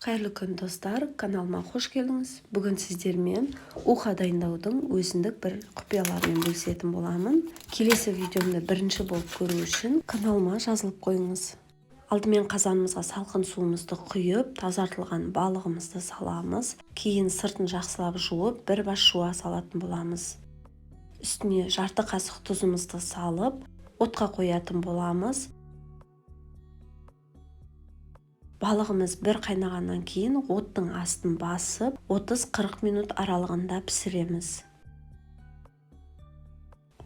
Қайырлы күн, достар! Каналыма қош келдіңіз. Бүгін сіздермен уха дайындаудың өзіндік бір құпияларымен бөлісетін боламын. Келесі видеомды бірінші болып көру үшін каналыма жазылып қойыңыз. Алдымен қазанымызға салқын суымызды құйып, тазартылған балығымызды саламыз. Кейін сыртын жақсылап жуып, бір бас жуа салатын боламыз. Үстіне жарты қасық тұзымызды салып, отқа қоятын боламыз. Балығымыз бір қайнағаннан кейін оттың астын басып, 30-40 минут аралығында пісіреміз.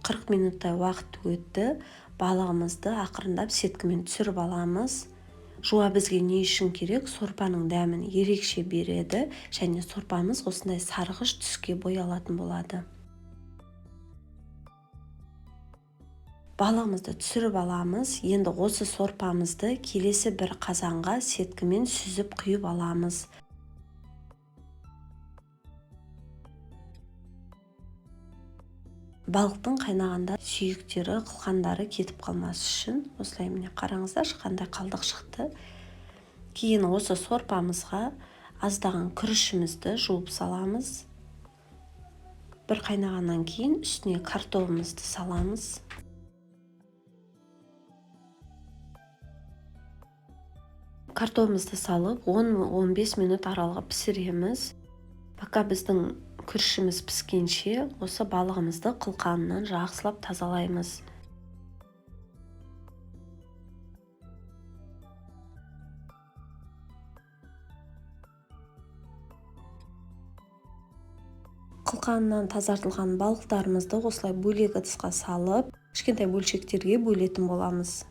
40 минуттай уақыт өтті. Балығымызды ақырындап сеткімен түсіріп аламыз. Жуа бізге не үшін керек? Сорпаның дәмін ерекше береді және сорпамыз осындай сарғыш түске боялатын болады. Балығымызды түсіріп аламыз. Енді осы сорпамызды келесі бір қазанға сеткімен сүзіп құйып аламыз. Балықтың қайнағанда сүйектері, қылқандары кетіп қалмас үшін осылай, міне, қараңыздаршы, қандай қалдық шықты. Кейін осы сорпамызға аздаған күрішімізді жуып саламыз. Бір қайнағаннан кейін үстіне картобымызды саламыз. Картобымызды салып, 10-15 минут аралығы пісіреміз. Пока біздің күрішіміз піскенше, осы балығымызды қылқанынан жақсылап тазалаймыз. Қылқанынан тазартылған балықтарымызды осылай бөлек ыдысқа салып, кішкентай бөлшектерге бөлетін боламыз.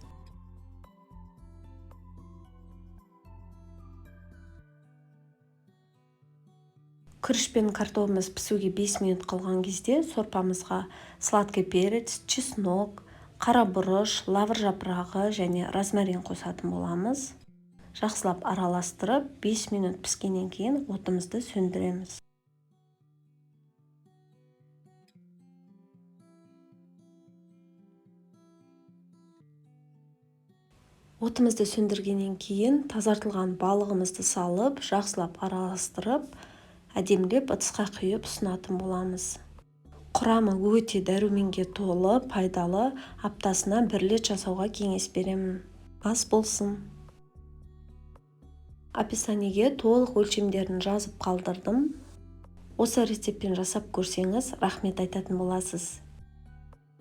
Күріш пен картобымыз пісуге 5 минут қалған кезде сорпамызға сладкий перец, чеснок, қара бұрыш, лавр жапырағы және розмарин қосатын боламыз. Жақсылап араластырып, 5 минут піскеннен кейін отымызды сөндіреміз. Отымызды сөндіргеннен кейін тазартылған балығымызды салып, жақсылап араластырып, әдемілеп ыдысқа құйып ұсынатын боламыз. Құрамы өте дәруменге толы, пайдалы, аптасына бір рет жасауға кеңес беремін. Ас болсын! Описаниеге толық өлшемдерін жазып қалдырдым. Осы рецептпен жасап көрсеңіз, рахмет айтатын боласыз.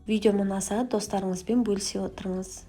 Видеом ұнаса, достарыңызбен бөлісе отырыңыз.